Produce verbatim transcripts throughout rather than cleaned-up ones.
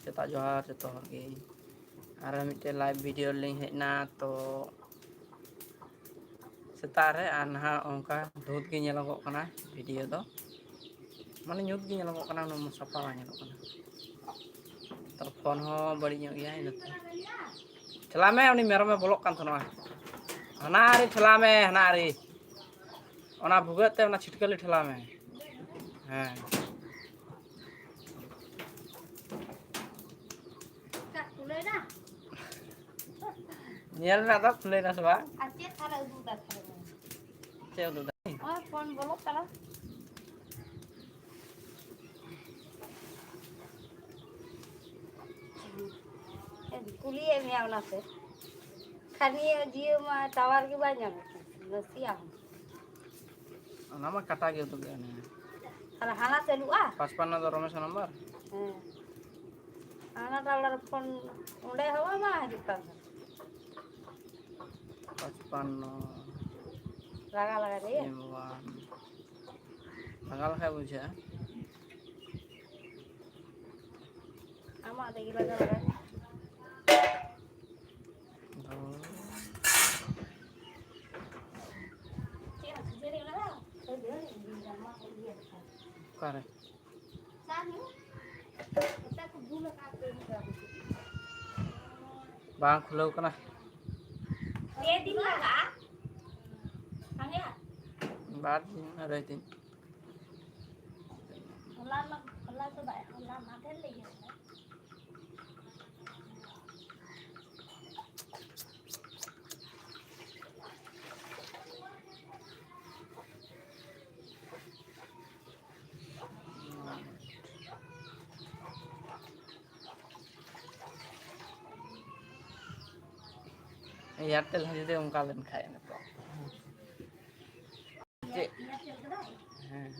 ᱥᱮᱛᱟᱜ ᱡᱚᱦᱟᱨ ᱡᱚᱛᱚ ᱦᱚᱲ ᱜᱮ᱾ ᱟᱨ ᱢᱤᱫᱴᱮᱱ live video ᱞᱤᱧ ᱦᱮᱡ ᱮᱱᱟ, ᱛᱚ ᱥᱮᱛᱟᱜ ᱨᱮ ᱟᱨ ᱱᱟᱦᱟᱜ ᱚᱱᱠᱟ ᱫᱷᱩᱸᱛ ᱜᱮ ᱧᱮᱞᱚᱜᱚᱜ ᱠᱟᱱᱟ video ᱫᱚ, ᱢᱟᱱᱮ ᱧᱩᱛ ᱜᱮ ᱧᱮᱞᱚᱜᱚᱜ ᱠᱟᱱᱟ, ᱩᱱᱟᱹᱜ ᱥᱟᱯᱷᱟ ᱵᱟᱝ ᱧᱮᱞᱚᱜ ᱠᱟᱱᱟ᱾ ᱛᱚ ᱯᱷᱳᱱ ᱦᱚᱸ ᱵᱟᱹᱲᱤᱡ ᱧᱚᱜ ᱜᱮᱭᱟ ᱤᱱᱟᱹᱛᱮ᱾ ᱪᱟᱞᱟᱜ ᱢᱮ, ᱩᱱᱤ ᱢᱮᱨᱚᱢᱮ ᱵᱚᱞᱚᱜ ᱠᱟᱱ ᱛᱟᱦᱮᱱᱟ᱾ ᱦᱟᱱᱟ ᱟᱲᱮ ᱴᱷᱮᱞᱟᱣ ᱢᱮ, ᱦᱟᱱᱟ ᱟᱲᱮ᱾ ᱚᱱᱟ ᱵᱷᱩᱜᱟᱹᱜ ᱛᱮ ᱚᱱᱟ ᱪᱷᱤᱴᱠᱟᱹᱞᱤ ᱴᱷᱮᱞᱟᱣ ᱢᱮ᱾ ᱦᱮᱸ᱾ ᱧᱮᱞ ᱢᱮ ᱟᱫᱚ ᱠᱷᱩᱞᱟᱹᱭ ᱱᱟ ᱥᱮ ᱵᱟᱝ? ᱟᱨ ᱪᱮᱫ ᱛᱟᱦᱞᱮ ᱩᱫᱩᱜ ᱫᱟ ᱛᱟᱦᱞᱮ? ᱪᱮᱫ ᱩᱫᱩᱜ ᱫᱟ? ᱱᱚᱜᱼᱚᱭ ᱯᱷᱳᱱ ᱵᱚᱞᱚᱜ ᱠᱟᱱᱟ᱾ ᱠᱩᱞᱤᱭᱮᱫ ᱢᱮᱭᱟ ᱚᱱᱟᱛᱮ᱾ ᱠᱷᱟᱱᱤᱭᱟᱹ ᱡᱤᱭᱳ ᱢᱟ ᱴᱟᱣᱟᱨ ᱜᱮ ᱵᱟᱭ ᱧᱟᱢᱮᱫ ᱠᱟᱱ, ᱱᱟᱥᱮᱭᱟᱜ ᱦᱚᱸ᱾ ᱚᱱᱟ ᱢᱟ ᱠᱟᱴᱟ ᱜᱮ ᱩᱫᱩᱜ ᱮᱫ ᱱᱤᱭᱟᱹ᱾ ᱛᱟᱦᱞᱮ ᱦᱟᱱᱟ ᱪᱟᱹᱞᱩᱜᱼᱟ? ᱯᱟᱸᱪᱯᱟᱱᱱᱚ ᱫᱚ ᱨᱚᱢᱮᱥ ᱱᱟᱢᱵᱟᱨ? ᱦᱮᱸ᱾ ᱦᱟᱱᱟᱴᱟᱜ ᱚᱲᱟᱜ ᱨᱮ ᱯᱷᱳᱱ, ᱚᱸᱰᱮ ᱦᱚᱸ ᱵᱟᱝ ᱦᱤᱡᱩᱜ ᱠᱟᱱ ᱛᱟᱦᱮᱸᱫ᱾ ᱯᱟᱸᱪᱯᱟᱱᱱᱚ᱾ ᱞᱟᱜᱟ ᱞᱟᱜᱟ ᱨᱮ? ᱥᱤᱢ ᱚᱣᱟᱱ᱾ ᱞᱟᱜᱟ ᱞᱮᱠᱷᱟᱡ ᱵᱩᱡᱷᱟᱹᱜᱼᱟ᱾ ᱟᱢᱟᱜ ᱛᱮᱜᱮ ᱞᱟᱜᱟ ᱞᱟᱜᱟ᱾ ᱫᱚ ᱪᱮᱫ ᱠᱷᱟᱹᱡᱟᱹᱲᱤ ᱞᱟᱜᱟ? ᱚᱠᱟᱨᱮ? ᱵᱟᱝ ᱠᱷᱩᱞᱟᱹᱣ ᱠᱟᱱᱟ᱾ ᱯᱮ ᱫᱤᱱ ᱞᱟᱜᱟᱜᱼᱟ? ᱵᱟᱨ ᱫᱤᱱ, ᱟᱲᱟᱭ ᱫᱤᱱ᱾ ᱦᱚᱞᱟ ᱢᱟ, ᱦᱚᱞᱟ ᱫᱚ ᱵᱟᱭ, ᱦᱚᱞᱟ ᱢᱟᱫᱷᱮᱨ ᱞᱮ ᱤᱭᱟᱹ ᱞᱮᱫᱟ᱾ Airtel ᱦᱚᱸ ᱡᱩᱫᱤ ᱚᱱᱠᱟ ᱞᱮᱱᱠᱷᱟᱡ ᱱᱤᱛᱚᱜ᱾ ᱪᱮᱫ? ᱦᱮᱸ᱾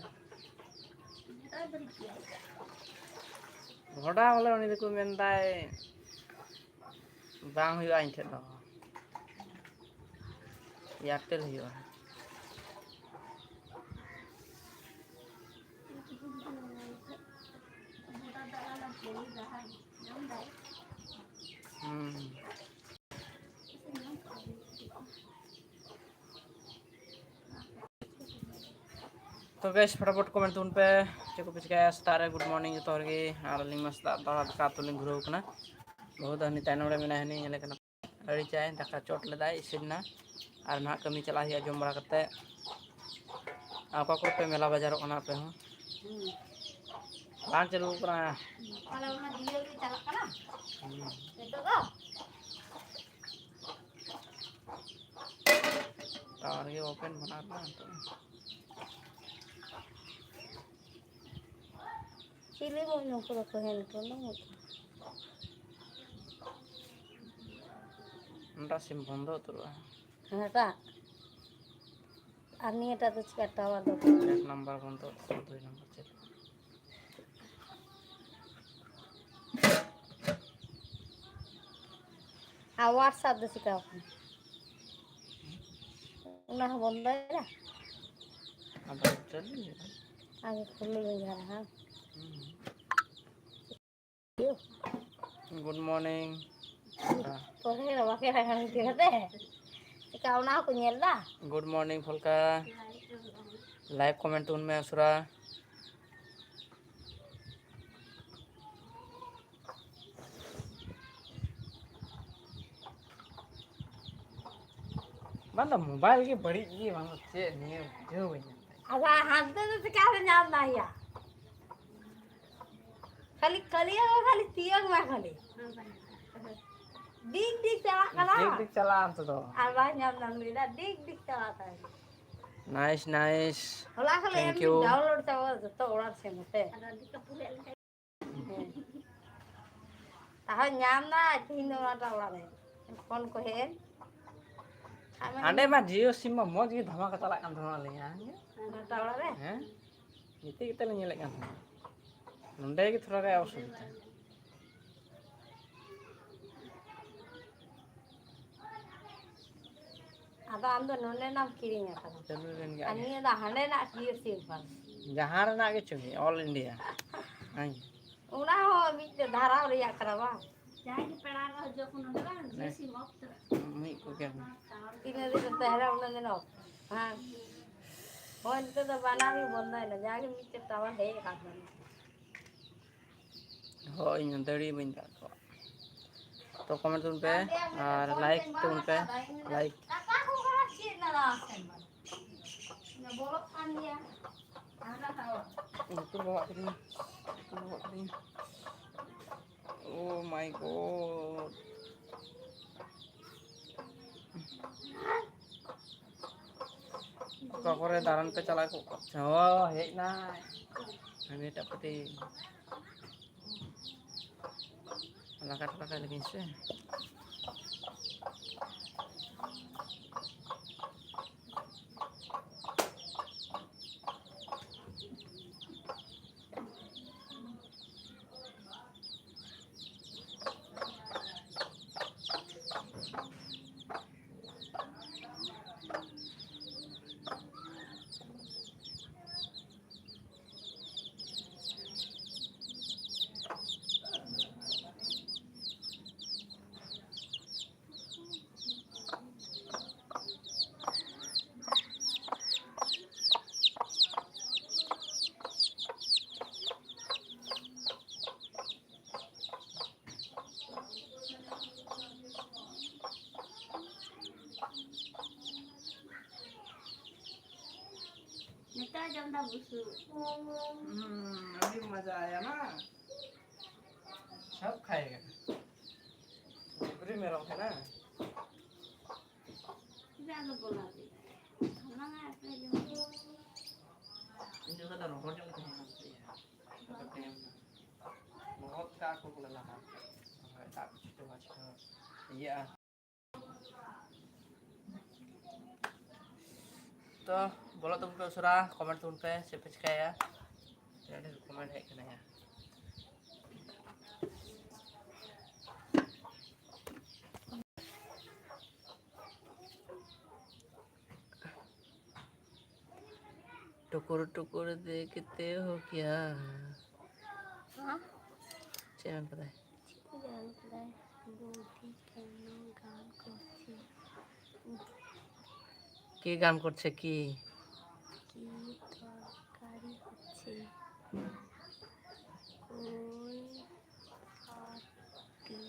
ᱵᱷᱚᱰᱟ ᱵᱚᱞᱮ ᱩᱱᱤ ᱫᱚᱠᱚ ᱢᱮᱱᱫᱟᱭ ᱵᱟᱝ ᱦᱩᱭᱩᱜᱼᱟ ᱤᱧ ᱴᱷᱮᱡ ᱫᱚ᱾ Airtel ᱦᱩᱭᱩᱜᱼᱟ᱾ ᱦᱩᱸ᱾ ᱛᱚ ᱜᱟᱭᱥ, ᱯᱷᱚᱴᱟᱯᱷᱚᱴ ᱠᱚᱢᱮᱱᱴ ᱛᱟᱵᱚᱱ ᱯᱮ, ᱪᱮᱫ ᱠᱚᱯᱮ ᱪᱤᱠᱟᱹᱭᱟ? ᱥᱮᱛᱟᱜ ᱨᱮ ᱜᱩᱰ ᱢᱚᱨᱱᱤᱝ ᱡᱚᱛᱚ ᱦᱚᱲ ᱜᱮ᱾ ᱟᱨ ᱟᱹᱞᱤᱧ ᱢᱟ ᱥᱮᱛᱟᱜ ᱫᱟᱠᱟ ᱩᱛᱩ ᱞᱤᱧ ᱫᱷᱩᱨᱟᱹᱣ ᱠᱟᱱᱟ᱾ ᱵᱟᱹᱦᱩ ᱫᱚ ᱦᱟᱹᱱᱤ ᱛᱟᱭᱱᱚᱢ ᱨᱮ ᱢᱮᱱᱟᱭᱟ, ᱦᱟᱹᱱᱤ ᱧᱮᱞᱮ ᱠᱟᱱᱟ᱾ ᱟᱹᱲᱤ ᱪᱟᱭ ᱫᱟᱠᱟ ᱪᱚᱴ ᱞᱮᱫᱟᱭ, ᱤᱥᱤᱱ ᱱᱟ᱾ ᱟᱨ ᱱᱟᱦᱟᱜ ᱠᱟᱹᱢᱤ ᱪᱟᱞᱟᱜ ᱦᱩᱭᱩᱜᱼᱟ ᱡᱚᱢ ᱵᱟᱲᱟ ᱠᱟᱛᱮ᱾ ᱟᱨ ᱚᱠᱟ ᱠᱚᱨᱮ ᱯᱮ ᱢᱮᱞᱟ ᱵᱟᱡᱟᱨᱚᱜ ᱠᱟᱱᱟ ᱟᱯᱮ ᱦᱚᱸ? ᱦᱩᱸ᱾ ᱵᱟᱝ ᱪᱟᱹᱞᱩ ᱠᱟᱱᱟ᱾ ᱟᱞᱮ ᱚᱱᱟ ᱡᱤᱭᱟᱹ ᱜᱮ ᱪᱟᱞᱟᱜ ᱠᱟᱱᱟ᱾ ᱦᱩᱸ᱾ ᱱᱤᱛᱚᱜ ᱫᱚ? ᱴᱟᱣᱟᱨ ᱜᱮ ᱵᱟᱯᱮ ᱢᱟᱱᱟᱣ ᱠᱟᱱᱟ ᱱᱤᱛᱚᱜ᱾ ᱪᱤᱞᱤ ᱵᱚᱱ ᱱᱩᱠᱩ ᱫᱚᱠᱚ ᱦᱮᱱ ᱠᱚ ᱫᱚ? ᱚᱱᱟᱴᱟᱜ ᱥᱤᱢ ᱵᱚᱱᱫᱚ ᱩᱛᱟᱹᱨᱚᱜᱼᱟ᱾ ᱦᱟᱱᱟᱴᱟᱜ? ᱟᱨ ᱱᱤᱭᱟᱹᱴᱟᱜ ᱫᱚ ᱪᱤᱠᱟ ᱴᱟᱣᱟᱨ ᱫᱚ? ᱮᱠ ᱱᱟᱢᱵᱟᱨ ᱵᱚᱱᱫᱚ, ᱫᱩᱭ ᱱᱟᱢᱵᱟᱨ ᱪᱟᱹᱞᱩ᱾ ᱟᱨ WhatsApp ᱫᱚ ᱪᱤᱠᱟᱣ ᱠᱟᱱᱟ? ᱚᱱᱟ ᱦᱚᱸ ᱵᱚᱱᱫᱚᱭᱮᱱᱟ? ᱟᱫᱚ ᱪᱟᱹᱞᱩᱭᱮᱱᱟ᱾ ᱟᱫᱚ ᱠᱷᱩᱞᱟᱹᱣ ᱡᱟᱦᱟᱸ᱾ ᱦᱩᱸ᱾ Good morning. ᱯᱚᱨᱮ ᱨᱚᱲ ᱠᱮᱫᱟ ᱠᱟᱹᱢᱤ ᱠᱟᱛᱮ᱾ ᱪᱮᱠᱟ ᱚᱱᱟ ᱦᱚᱸᱠᱚ ᱧᱮᱞ ᱫᱟ? ᱜᱩᱰ ᱢᱚᱨᱱᱤᱝ ᱯᱷᱩᱞᱠᱟ᱾ ᱞᱟᱭᱤᱠ ᱠᱚᱢᱮᱱᱴ ᱛᱟᱵᱚᱱ ᱢᱮ ᱩᱥᱟᱹᱨᱟ᱾ ᱵᱟᱝ ᱫᱚ ᱢᱳᱵᱟᱭᱤᱞ ᱜᱮ ᱵᱟᱹᱲᱤᱡ ᱜᱮ ᱵᱟᱝ ᱫᱚ ᱪᱮᱫ ᱱᱤᱭᱟᱹ ᱵᱩᱡᱷᱟᱹᱣ ᱵᱟᱹᱧ ᱧᱟᱢ ᱫᱟ᱾ ᱟᱫᱚ ᱦᱟᱱᱛᱮ ᱫᱚ ᱪᱮᱠᱟ ᱨᱮ ᱧᱟᱢ ᱫᱟ ᱭᱟ? ᱠᱷᱟᱹᱞᱤ ᱠᱟᱹᱞᱤᱭᱟᱹ ᱠᱷᱟᱹᱞᱤ ᱛᱤᱭᱟᱹᱜ ᱢᱮ ᱠᱷᱟᱹᱞᱤ᱾ ᱰᱤᱜ ᱰᱤᱜ ᱪᱟᱞᱟᱜ ᱠᱟᱱᱟ᱾ ᱰᱤᱜ ᱰᱤᱜ ᱪᱟᱞᱟᱜᱼᱟ ᱚᱱᱛᱮ ᱫᱚ᱾ ᱟᱨ ᱵᱟᱭ ᱧᱟᱢ ᱫᱟ ᱱᱩᱭ ᱫᱚ, ᱰᱤᱜ ᱰᱤᱜ ᱪᱟᱞᱟᱜ ᱠᱟᱱᱟ᱾ ᱱᱟᱭᱤᱥ, ᱱᱟᱭᱤᱥ᱾ ᱦᱚᱞᱟ ᱠᱷᱟᱹᱞᱤ ᱛᱷᱮᱝᱠ ᱮᱢ ᱤᱭᱩ᱾ ᱰᱟᱣᱩᱱᱞᱳᱰ ᱪᱟᱵᱟ ᱡᱚᱛᱚ ᱚᱲᱟᱜ ᱥᱮᱱ ᱠᱟᱛᱮ᱾ ᱦᱮᱸ᱾ ᱛᱟᱦᱚᱸ ᱧᱟᱢ ᱱᱟ, ᱛᱤᱦᱤᱧ ᱫᱚ ᱚᱱᱟᱴᱟᱜ ᱚᱲᱟᱜ ᱨᱮ ᱯᱷᱳᱱ ᱠᱚ ᱦᱮᱡ ᱮᱱ᱾ ᱟᱨ ᱢᱮᱱ ᱦᱟᱸᱰᱮ ᱢᱟ ᱡᱤᱭᱳ ᱥᱤᱢ ᱢᱟ ᱢᱚᱡᱽ ᱜᱮ ᱫᱷᱟᱢᱟᱠᱟ ᱪᱟᱞᱟᱜ ᱠᱟᱱ ᱛᱟᱦᱮᱱᱟ ᱟᱹᱞᱤᱧᱟᱜ᱾ ᱚᱱᱟᱴᱟᱜ ᱚᱲᱟᱜ ᱨᱮ? ᱦᱮᱸ? ᱜᱤᱛᱤᱡ ᱠᱟᱛᱮ ᱞᱤᱧ ᱧᱮᱞᱮᱫ ᱠᱟᱱ ᱛᱟᱦᱮᱱᱟ᱾ ᱱᱚᱸᱰᱮ ᱜᱮ ᱛᱷᱚᱲᱟ ᱜᱟᱱ ᱚᱥᱩᱵᱤᱫᱷᱟ᱾ ᱟᱫᱚ ᱟᱢ ᱫᱚ ᱱᱚᱸᱰᱮᱱᱟᱜ ᱮᱢ ᱠᱤᱨᱤᱧ ᱟᱠᱟᱫᱟ᱾ ᱪᱟᱹᱞᱩ ᱞᱮᱱ ᱜᱮ ᱟᱨ ᱟᱜᱮ᱾ ᱱᱤᱭᱟᱹ ᱫᱚ ᱦᱟᱸᱰᱮᱱᱟᱜ ᱡᱤᱭᱳ ᱥᱤᱢ ᱠᱟᱱᱟ᱾ ᱡᱟᱦᱟᱸ ᱨᱮᱱᱟᱜ ᱜᱮ ᱪᱚᱝ, all India᱾ ᱦᱮᱸ᱾ ᱚᱱᱟ ᱦᱚᱸ ᱢᱤᱫᱴᱮᱡ ᱫᱷᱟᱨᱟᱣ ᱨᱮᱭᱟᱜ ᱠᱟᱱᱟ ᱵᱟᱝ? ᱡᱟᱦᱟᱸᱭ ᱜᱮ ᱯᱮᱲᱟ ᱠᱚ ᱦᱤᱡᱩᱜ ᱟᱠᱚ ᱱᱚᱰᱮ ᱵᱟᱝ, ᱡᱮ ᱥᱤᱢ ᱚᱠᱛᱚ᱾ ᱢᱤᱫ ᱠᱚᱜᱮ᱾ ᱛᱤᱱᱟᱹᱜ ᱫᱤᱱ ᱮᱢ ᱛᱟᱦᱮᱱᱟ ᱩᱱᱟᱹᱜ ᱫᱤᱱ ᱚᱠᱛᱚ᱾ ᱦᱮᱸ᱾ ᱦᱳᱭ, ᱱᱤᱛᱚᱜ ᱫᱚ ᱵᱟᱱᱟᱨ ᱜᱮ ᱵᱚᱱᱫᱚᱭᱮᱱᱟ᱾ ᱡᱟᱜᱮ ᱢᱤᱫᱴᱮᱡ ᱴᱟᱣᱟᱨ ᱦᱮᱡ ᱟᱠᱟᱱ ᱛᱟᱦᱮᱱᱟ᱾ ᱦᱳᱭ, ᱤᱧ ᱫᱟᱲᱮ ᱵᱟᱹᱧ ᱫᱟᱜ ᱠᱚᱣᱟ᱾ ᱛᱚ comment ᱛᱟᱵᱚᱱ ᱯᱮ ᱟᱨ like ᱛᱟᱵᱚᱱ ᱯᱮ, like᱾ ᱞᱩᱛᱩᱨ ᱵᱟᱵᱟᱜ ᱠᱟᱹᱫᱤᱧᱟ, ᱞᱩᱛᱩᱨ ᱵᱟᱵᱟᱜ ᱠᱟᱹᱫᱤᱧᱟ᱾ Oh my God. ᱚᱠᱟ ᱠᱚᱨᱮ ᱫᱟᱬᱟᱱ ᱯᱮ ᱪᱟᱞᱟᱣ ᱠᱚᱜ ᱠᱟᱱ? ᱦᱚᱸ, ᱦᱮᱡ ᱱᱟᱭ᱾ ᱦᱟᱹᱱᱤᱴᱟᱜ ᱯᱟᱹᱴᱤ᱾ ᱞᱟᱜᱟ ᱴᱟᱜᱟ ᱞᱟᱹᱜᱤᱫ ᱥᱮ᱾ ᱱᱮᱛᱟᱨ ᱡᱚᱢ ᱫᱟ ᱵᱩᱥᱩᱵ᱾ ᱦᱩᱸ, ᱟᱹᱰᱤ ᱢᱚᱡᱟ ᱟᱭᱟ ᱱᱟ᱾ ᱥᱚᱵ ᱠᱷᱟᱭᱮᱜᱟ᱾ ᱰᱩᱝᱨᱤ ᱢᱮᱨᱚᱢ ᱠᱟᱱᱟ᱾ ᱪᱮᱫᱟᱜ ᱫᱚ ᱵᱚᱞᱟ ᱫᱮ? ᱦᱟᱞᱟᱝᱟ ᱟᱯᱮ ᱡᱚᱢ᱾ ᱤᱧ ᱫᱚ ᱠᱟᱫᱟ ᱨᱚᱦᱚᱲ ᱧᱚᱜ ᱛᱟᱦᱮᱸ ᱠᱟᱱ ᱛᱟᱭᱟ᱾ ᱟᱫᱚ ᱛᱟᱭᱚᱢ ᱫᱚ ᱞᱚᱦᱚᱫ ᱠᱟᱜ ᱠᱚ ᱵᱚᱞᱮ ᱞᱟᱦᱟ᱾ ᱟᱨ ᱮᱴᱟᱜ ᱠᱤᱪᱷᱩ ᱫᱚ ᱵᱟᱝ ᱪᱤᱠᱟᱹ ᱤᱭᱟᱹᱜᱼᱟ᱾ ᱛᱚ, ᱵᱚᱞᱚ ᱛᱟᱵᱚᱱ ᱯᱮ ᱩᱥᱟᱹᱨᱟ, comment ᱛᱟᱵᱚᱱ ᱯᱮ, ᱪᱮᱫ ᱯᱮ ᱪᱤᱠᱟᱹᱭᱟ? ᱟᱹᱰᱤ ᱰᱷᱮᱨ comment ᱦᱮᱡ ᱠᱟᱱᱟ ᱭᱟ᱾ ᱴᱩᱠᱩᱨ ᱴᱩᱠᱩᱨ ᱫᱮᱠᱷᱛᱮ ᱦᱳ ᱠᱭᱟ? ᱦᱮᱸ? ᱪᱮᱫ ᱮᱢ ᱠᱟᱫᱟᱭ? ᱪᱮᱫ ᱠᱚ ᱡᱟᱦᱟᱸ ᱠᱟᱫᱟᱭ? ᱵᱩᱰᱷᱤ ᱠᱮᱱᱚ ᱜᱟᱱ ᱠᱚᱨᱪᱷᱮ? কে গান করছে? কি? কি তরকারি হচ্ছে? কোন তরকারি?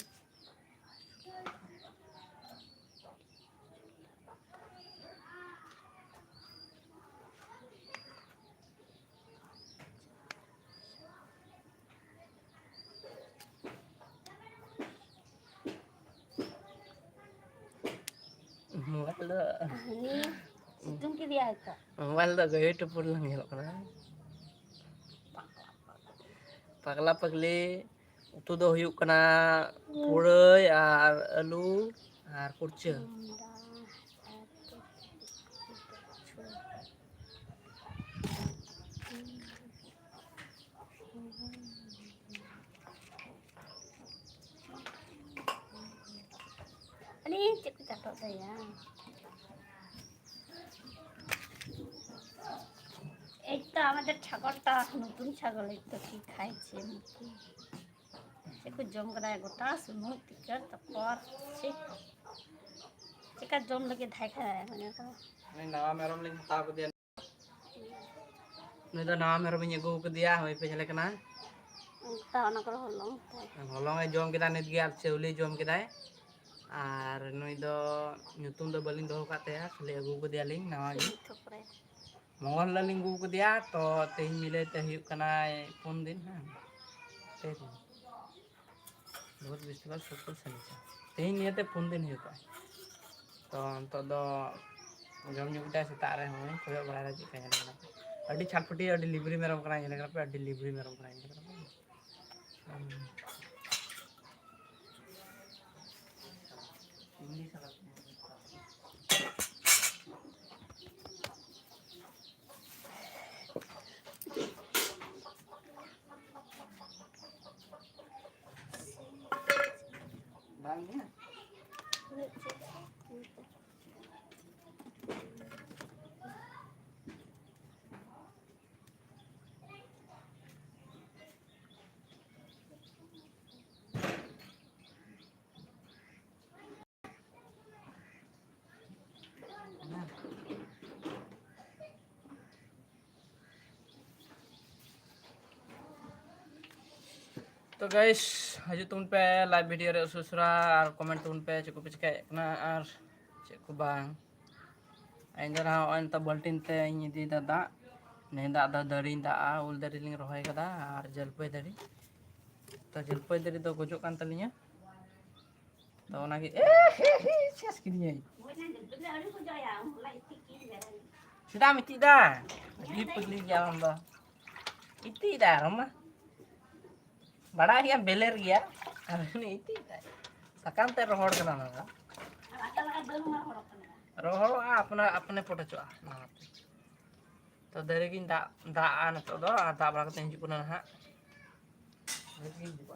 ᱢᱳᱵᱟᱭᱤᱞ ᱫᱚ ᱦᱟᱹᱱᱤ ᱥᱤᱛᱩᱝ ᱠᱮᱫᱮᱭᱟᱭ ᱛᱚ᱾ ᱢᱳᱵᱟᱭᱤᱞ ᱫᱚ ᱜᱟᱹᱭ ᱴᱩᱯᱩᱨ ᱞᱟᱝ ᱧᱮᱞᱚᱜ ᱠᱟᱱᱟ᱾ ᱯᱟᱜᱽᱞᱟ ᱯᱟᱜᱽᱞᱤ ᱩᱛᱩ ᱫᱚ ᱦᱩᱭᱩᱜ ᱠᱟᱱᱟ ᱯᱩᱨᱟᱹᱭ ᱟᱨ ᱟᱹᱞᱩ ᱟᱨ ᱠᱩᱲᱪᱟᱹ᱾ ᱟᱹᱞᱤᱧ ᱪᱮᱫ ᱠᱚ ᱪᱟᱴᱚᱜ ᱛᱟᱭᱟ? এই তো আমাদের ছাগলটা, নতুন ছাগল, এই তো কি খাইছে মুরগি। ᱪᱮᱫ ᱠᱚ ᱡᱚᱢ ᱠᱟᱫᱟ ᱜᱚᱴᱟ ᱥᱩᱱᱩᱢ ᱴᱤᱠᱟᱹ ᱛᱟᱯᱚᱨ ᱪᱮᱫ ᱪᱮᱠᱟ ᱡᱚᱢ ᱞᱟᱹᱜᱤᱫ ᱫᱷᱟᱭ ᱠᱷᱟᱭ ᱢᱟᱱᱮ ᱠᱚ᱾ ᱩᱱᱤ ᱱᱟᱣᱟ ᱢᱮᱨᱚᱢ ᱞᱤᱧ ᱦᱟᱛᱟᱣ ᱠᱮᱫᱮᱭᱟ᱾ ᱱᱩᱭ ᱫᱚ ᱱᱟᱣᱟ ᱢᱮᱨᱚᱢ ᱤᱧ ᱟᱹᱜᱩ ᱠᱟᱫᱮᱭᱟ, ᱦᱳᱭ ᱯᱮ ᱧᱮᱞᱮ ᱠᱟᱱᱟ᱾ ᱚᱱᱠᱟ ᱚᱱᱟ ᱠᱚᱨᱮ ᱦᱚᱞᱚᱝ ᱛᱟᱭ᱾ ᱦᱚᱞᱚᱝ ᱮ ᱡᱚᱢ ᱠᱮᱫᱟ ᱱᱤᱛ ᱜᱮ, ᱟᱨ ᱪᱟᱣᱞᱮ ᱡᱚᱢ ᱠᱮᱫᱟᱭ᱾ ᱟᱨ ᱱᱩᱭ ᱫᱚ ᱧᱩᱛᱩᱢ ᱫᱚ ᱵᱟᱹᱞᱤᱧ ᱫᱚᱦᱚ ᱠᱟᱫ ᱛᱟᱭᱟ, ᱠᱷᱟᱹᱞᱤ ᱟᱹᱜᱩ ᱠᱟᱫᱮᱭᱟᱞᱤᱧ ᱱᱟᱣᱟ ᱜᱮ᱾ ᱪᱤᱱᱤ ᱛᱷᱚᱯᱨᱮ᱾ ᱢᱚᱝᱜᱚᱞ ᱦᱤᱞᱳᱜ ᱞᱤᱧ ᱟᱹᱜᱩ ᱠᱟᱫᱮᱭᱟ, ᱛᱚ ᱛᱮᱦᱮᱧ ᱢᱤᱞᱟᱹᱭ ᱛᱮ ᱦᱩᱭᱩᱜ ᱠᱟᱱᱟᱭ ᱯᱩᱱ ᱫᱤᱱ, ᱦᱮᱸ, ᱯᱮ ᱫᱤᱱ᱾ ᱵᱩᱫᱷ, ᱵᱤᱥᱛᱤᱵᱟᱨ, ᱥᱩᱠᱨ, ᱥᱚᱱᱤᱪᱟᱨ᱾ ᱛᱮᱦᱮᱧ ᱱᱤᱭᱟᱹᱛᱮ ᱯᱩᱱ ᱫᱤᱱ ᱦᱩᱭᱩᱜ ᱠᱟᱱᱟ᱾ ᱛᱚ ᱱᱤᱛᱚᱜ ᱫᱚ ᱡᱚᱢ ᱧᱩ ᱠᱮᱫᱟᱭ ᱥᱮᱛᱟᱜ ᱨᱮ, ᱦᱚᱸᱜᱼᱚᱭ ᱠᱚᱭᱚᱜ ᱵᱟᱲᱟᱭ ᱫᱟ ᱪᱮᱫ ᱞᱮᱠᱟ ᱧᱮᱞᱚᱜ ᱠᱟᱱᱟ᱾ ᱟᱹᱰᱤ ᱪᱷᱟᱴᱯᱟᱹᱴᱤ, ᱟᱹᱰᱤ ᱞᱤᱵᱨᱤ ᱢᱮᱨᱚᱢ ᱠᱟᱱᱟᱭ, ᱧᱮᱞ ᱠᱟᱱᱟ ᱯᱮ, ᱟᱹᱰᱤ ᱞᱤᱵᱨᱤ ᱢᱮᱨᱚᱢ ᱠᱟᱱᱟᱭ, ᱧᱮᱞ ᱠᱟᱱᱟ ᱯᱮ᱾ ᱵᱟᱝ ᱜᱮ᱾ ᱛᱚ ᱜᱟᱭᱤᱥ, ᱦᱤᱡᱩᱜ ᱛᱟᱵᱚᱱ ᱯᱮ ᱞᱟᱭᱤᱵᱷ ᱵᱷᱤᱰᱤᱭᱳ ᱨᱮ ᱩᱥᱟᱹᱨᱟ ᱩᱥᱟᱹᱨᱟ, ᱟᱨ ᱠᱚᱢᱮᱱᱴ ᱛᱟᱵᱚᱱ ᱯᱮ ᱪᱮᱫ ᱠᱚᱯᱮ ᱪᱤᱠᱟᱹᱭᱮᱫ ᱠᱟᱱᱟ ᱟᱨ ᱪᱮᱫ ᱠᱚ ᱵᱟᱝ᱾ ᱤᱧ ᱫᱚ ᱱᱟᱦᱟᱜ ᱱᱚᱜᱼᱚᱭ ᱱᱤᱛᱚᱜ ᱵᱟᱹᱞᱴᱤᱱ ᱛᱮ ᱤᱧ ᱤᱫᱤᱭᱮᱫᱟ ᱫᱟᱜ᱾ ᱱᱤᱭᱟᱹ ᱫᱟᱜ ᱫᱚ ᱫᱟᱨᱮᱧ ᱫᱟᱜᱼᱟ, ᱩᱞ ᱫᱟᱨᱮ ᱞᱤᱧ ᱨᱚᱦᱚᱭ ᱠᱟᱫᱟ ᱟᱨ ᱡᱚᱞᱯᱟᱹᱭ ᱫᱟᱨᱮ᱾ ᱛᱚ ᱡᱚᱞᱯᱟᱹᱭ ᱫᱟᱨᱮ ᱫᱚ ᱜᱚᱡᱚᱜ ᱠᱟᱱ ᱛᱟᱹᱞᱤᱧᱟ᱾ ᱛᱚ ᱚᱱᱟᱜᱮ, ᱮ, ᱦᱮ, ᱦᱮ, ᱪᱮᱥ ᱠᱤᱫᱤᱧᱟᱭ᱾ ᱪᱮᱫᱟᱜ ᱮᱢ ᱤᱛᱤᱡ ᱫᱟ? ᱟᱹᱰᱤ ᱯᱟᱹᱜᱽᱞᱤ ᱜᱮᱭᱟ ᱟᱢ ᱫᱚ᱾ ᱤᱛᱤᱡ ᱫᱟ ᱟᱨ ᱢᱟ᱾ ᱵᱟᱲᱟᱭ ᱜᱮᱭᱟᱢ, ᱵᱮᱞᱮᱨ ᱜᱮᱭᱟ᱾ ᱟᱨ ᱩᱱᱤ ᱤᱛᱤᱡ ᱫᱟᱭ᱾ ᱥᱟᱠᱟᱢ ᱛᱮ ᱨᱚᱦᱚᱲ ᱠᱟᱱᱟ ᱚᱱᱟ ᱫᱚ᱾ ᱨᱚᱦᱚᱲᱚᱜᱼᱟ, ᱟᱯᱱᱟ-, ᱟᱯᱱᱮ ᱯᱚᱴᱚᱡᱚᱜᱼᱟ ᱱᱚᱣᱟ ᱛᱮ᱾ ᱛᱚ ᱫᱟᱨᱮ ᱜᱤᱧ ᱫᱟᱜ, ᱫᱟᱜᱼᱟ ᱱᱤᱛᱚᱜ ᱫᱚ, ᱟᱨ ᱫᱟᱜ ᱵᱟᱲᱟ ᱠᱟᱛᱮ ᱦᱤᱡᱩᱜ ᱠᱟᱱᱟ ᱱᱟᱦᱟᱜ᱾ ᱫᱟᱨᱮ ᱜᱤᱧ ᱫᱟᱜᱼᱟ᱾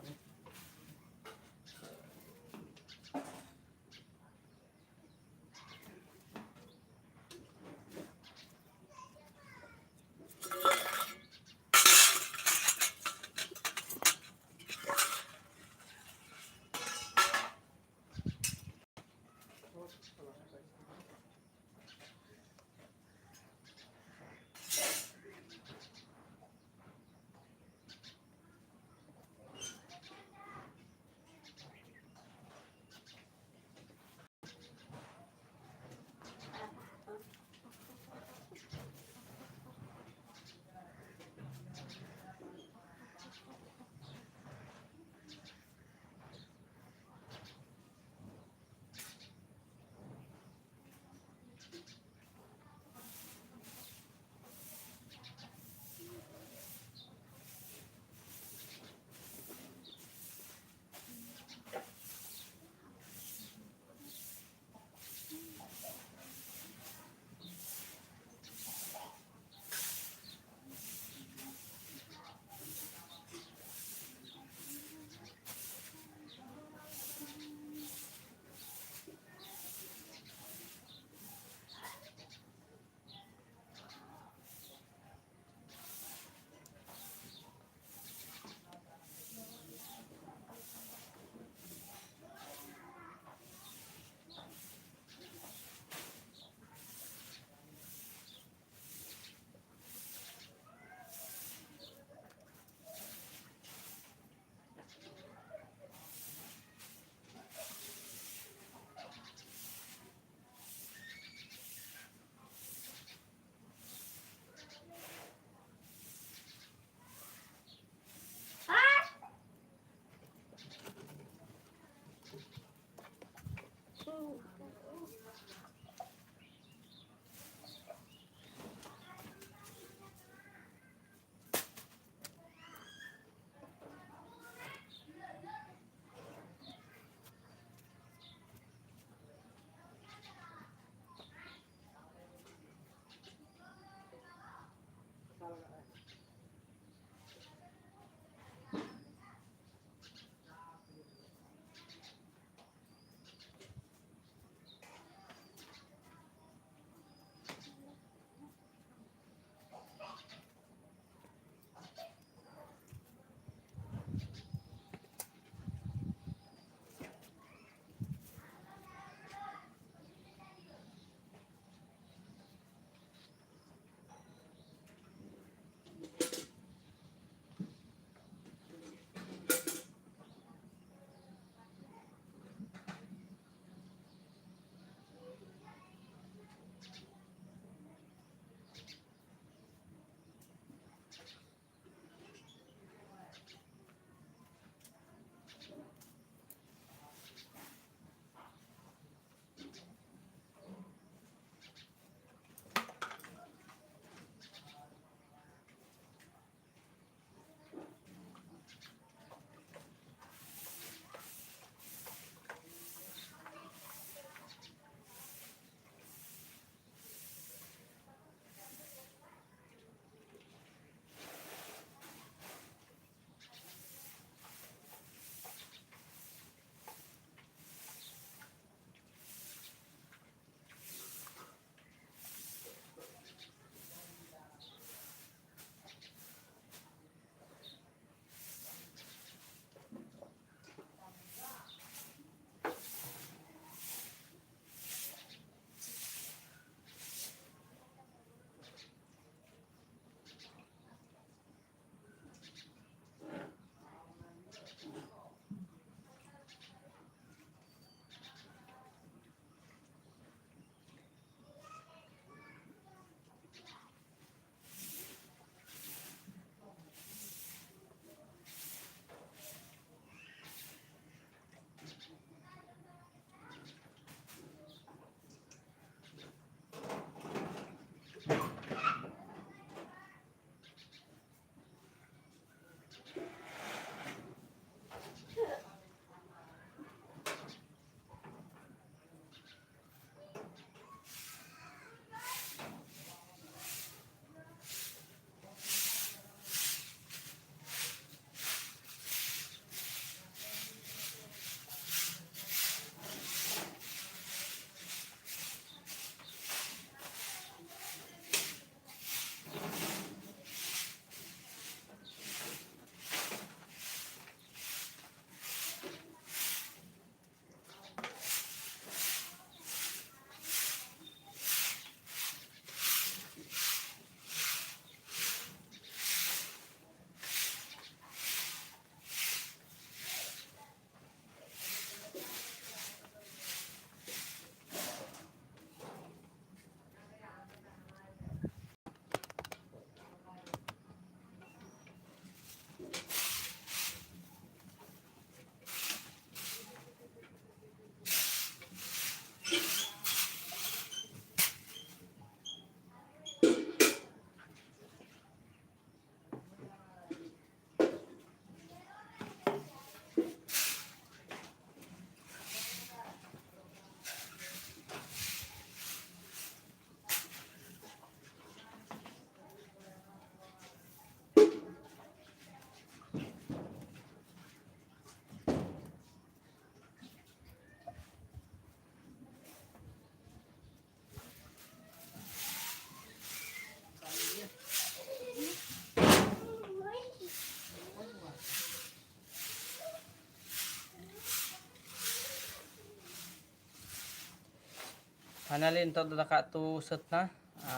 ᱯᱷᱟᱭᱱᱟᱞᱤ ᱱᱤᱛᱚᱜ ᱫᱚ ᱫᱟᱠᱟ ᱩᱛᱩ ᱥᱟᱹᱛ ᱱᱟ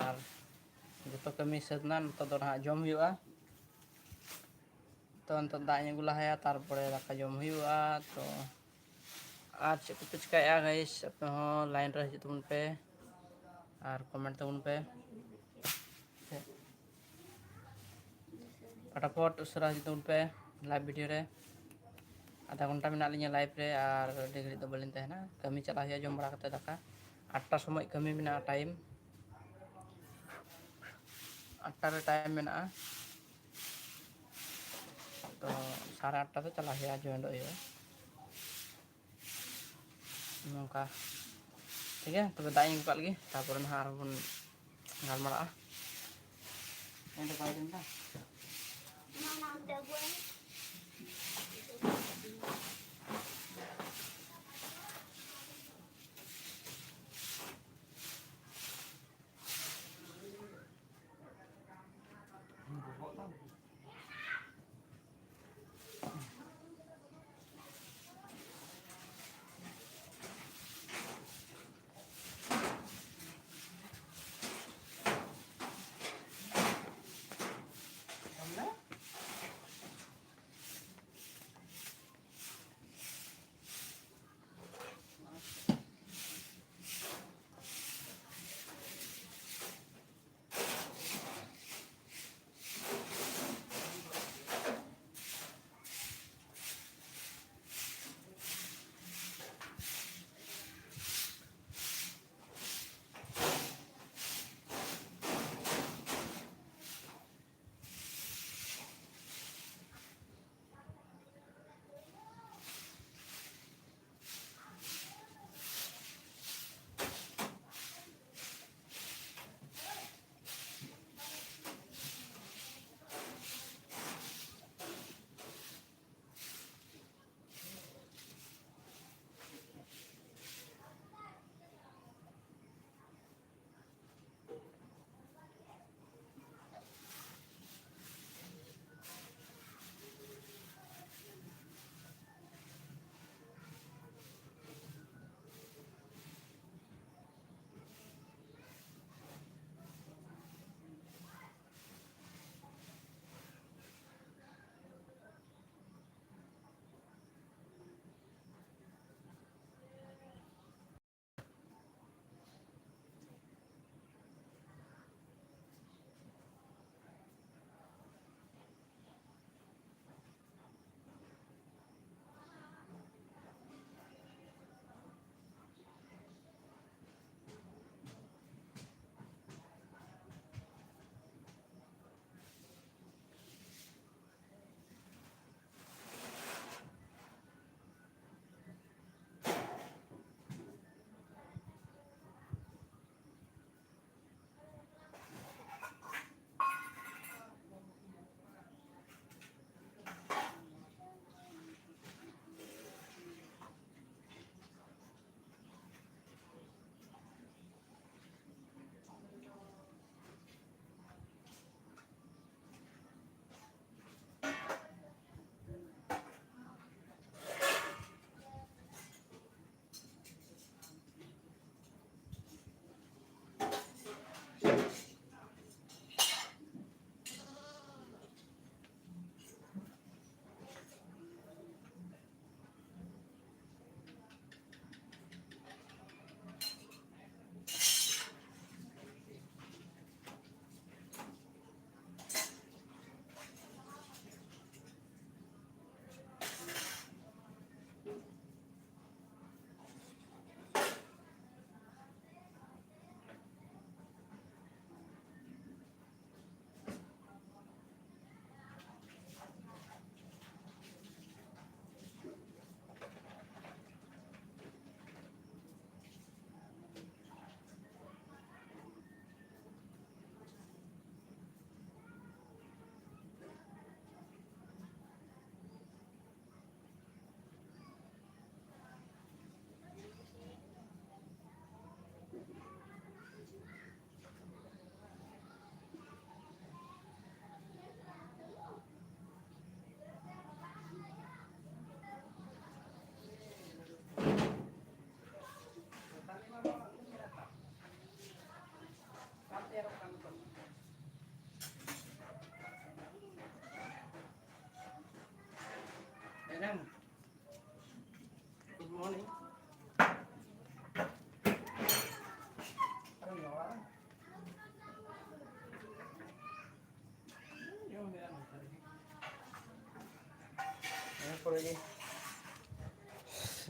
ᱟᱨ ᱡᱚᱛᱚ ᱠᱟᱹᱢᱤ ᱥᱟᱹᱛ ᱱᱟ᱾ ᱱᱤᱛᱚᱜ ᱫᱚ ᱱᱟᱦᱟᱜ ᱡᱚᱢ ᱦᱩᱭᱩᱜᱼᱟ᱾ ᱛᱚ ᱱᱤᱛᱚᱜ ᱫᱟᱜ ᱤᱧ ᱟᱹᱜᱩ ᱞᱟᱦᱟᱭᱟ, ᱛᱟᱨᱯᱚᱨᱮ ᱫᱟᱠᱟ ᱡᱚᱢ ᱦᱩᱭᱩᱜᱼᱟ᱾ ᱛᱚ ᱟᱨ ᱪᱮᱫ ᱠᱚᱯᱮ ᱪᱤᱠᱟᱹᱭᱮᱫᱼᱟ guys? ᱟᱯᱮ ᱦᱚᱸ line ᱨᱮ ᱦᱤᱡᱩᱜ ᱛᱟᱵᱚᱱ ᱯᱮ ᱟᱨ comment ᱛᱟᱵᱚᱱ ᱯᱮ᱾ ᱯᱷᱟᱴᱟᱯᱷᱚᱴ ᱩᱥᱟᱹᱨᱟ ᱦᱤᱡᱩᱜ ᱛᱟᱵᱚᱱ ᱯᱮ live video ᱨᱮ᱾ ᱟᱫᱷᱟ ᱜᱷᱚᱱᱴᱟ ᱢᱮᱱᱟᱜ ᱞᱤᱧᱟ live ᱨᱮ, ᱟᱨ ᱟᱹᱰᱤ ᱜᱷᱟᱹᱲᱤᱡ ᱫᱚ ᱵᱟᱹᱞᱤᱧ ᱛᱟᱦᱮᱱᱟ᱾ ᱠᱟᱹᱢᱤ ᱪᱟᱞᱟᱜ ᱦᱩᱭᱩᱜᱼᱟ ᱡᱚᱢ ᱵᱟᱲᱟ ᱠᱟᱛᱮ ᱫᱟᱠᱟ᱾ ᱟᱴᱴᱟ ᱥᱚᱢᱚᱭ ᱠᱟᱹᱢᱤ ᱢᱮᱱᱟᱜᱼᱟ time᱾ ᱟᱴᱴᱟ ᱨᱮ time ᱢᱮᱱᱟᱜᱼᱟ᱾ ᱛᱚ ᱥᱟᱲᱮ ᱟᱴᱴᱟ ᱛᱮ ᱪᱟᱞᱟᱜ ᱦᱩᱭᱩᱜᱼᱟ, joinᱚᱜ ᱦᱩᱭᱩᱜᱼᱟ᱾ ᱱᱚᱝᱠᱟ᱾ ᱴᱷᱤᱠ ᱜᱮᱭᱟ, ᱛᱚᱵᱮ ᱫᱟᱜ ᱤᱧ ᱟᱹᱜᱩ ᱠᱟᱜ ᱞᱮᱜᱮ, ᱛᱟᱨᱯᱚᱨᱮ ᱱᱟᱦᱟᱜ ᱟᱨᱦᱚᱸ ᱵᱚᱱ ᱜᱟᱞᱢᱟᱨᱟᱜᱼᱟ᱾ ᱮᱱᱰᱮ ᱵᱟᱭ ᱡᱚᱢ ᱮᱫᱟ?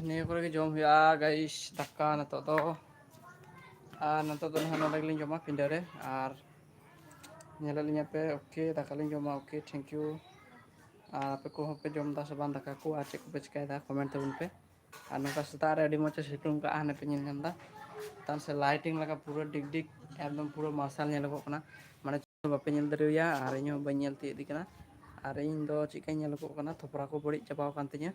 ᱱᱤᱭᱟᱹ ᱠᱚᱨᱮ ᱜᱮ ᱡᱚᱢ ᱦᱩᱭᱩᱜᱼᱟ, ᱜᱟᱭᱤᱥ, ᱫᱟᱠᱟ ᱱᱤᱛᱚᱜ ᱫᱚ᱾ ᱟᱨ ᱱᱤᱛᱚᱜ ᱫᱚ ᱱᱟᱦᱟᱜ ᱱᱚᱰᱮ ᱜᱮᱞᱤᱧ ᱡᱚᱢᱟ, ᱯᱤᱸᱰᱟᱹ ᱨᱮ᱾ ᱟᱨ ᱧᱮᱞᱮᱫ ᱞᱤᱧᱟ ᱯᱮ, ᱳᱠᱮ, ᱫᱟᱠᱟ ᱞᱤᱧ ᱡᱚᱢᱟ, ᱳᱠᱮ, thank you᱾ ᱟᱨ ᱟᱯᱮ ᱠᱚᱦᱚᱸ ᱯᱮ ᱡᱚᱢ ᱮᱫᱟ ᱥᱮ ᱵᱟᱝ ᱫᱟᱠᱟ ᱠᱚ, ᱟᱨ ᱪᱮᱫ ᱠᱚᱯᱮ ᱪᱤᱠᱟᱹᱭᱮᱫᱟ, comment ᱛᱟᱵᱚᱱ ᱯᱮ᱾ ᱟᱨ ᱱᱚᱝᱠᱟ ᱥᱮᱛᱟᱜ ᱨᱮ ᱟᱹᱰᱤ ᱢᱚᱡᱽ ᱮ ᱥᱤᱛᱩᱝ ᱠᱟᱜᱼᱟ, ᱦᱟᱱᱮ ᱯᱮ ᱧᱮᱞ ᱧᱟᱢ ᱮᱫᱟ᱾ ᱪᱮᱛᱟᱱ ᱥᱮ lighting ᱞᱮᱠᱟ ᱯᱩᱨᱟᱹ ᱰᱤᱜᱽ ᱰᱤᱜᱽ ᱮᱠᱫᱚᱢ ᱯᱩᱨᱟᱹ ᱢᱟᱨᱥᱟᱞ ᱧᱮᱞᱚᱜᱚᱜ ᱠᱟᱱᱟ, ᱢᱟᱱᱮ ᱪᱮᱫ ᱦᱚᱸ ᱵᱟᱯᱮ ᱧᱮᱞ ᱫᱟᱲᱮᱣᱟᱭᱟ, ᱟᱨ ᱤᱧ ᱦᱚᱸ ᱵᱟᱹᱧ ᱧᱮᱞ ᱛᱤᱭᱳᱜ ᱤᱫᱤ ᱠᱟᱱᱟ᱾ ᱟᱨ ᱤᱧ ᱫᱚ ᱪᱮᱫ ᱞᱮᱠᱟᱧ ᱧᱮᱞᱚᱜᱚᱜ ᱠᱟᱱᱟ, ᱛᱷᱚᱯᱨᱟ ᱠᱚ ᱵᱟᱹᱲᱤᱡ ᱪᱟᱵᱟᱣ ᱟᱠᱟᱱ ᱛᱤᱧᱟᱹ᱾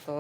ᱛᱚ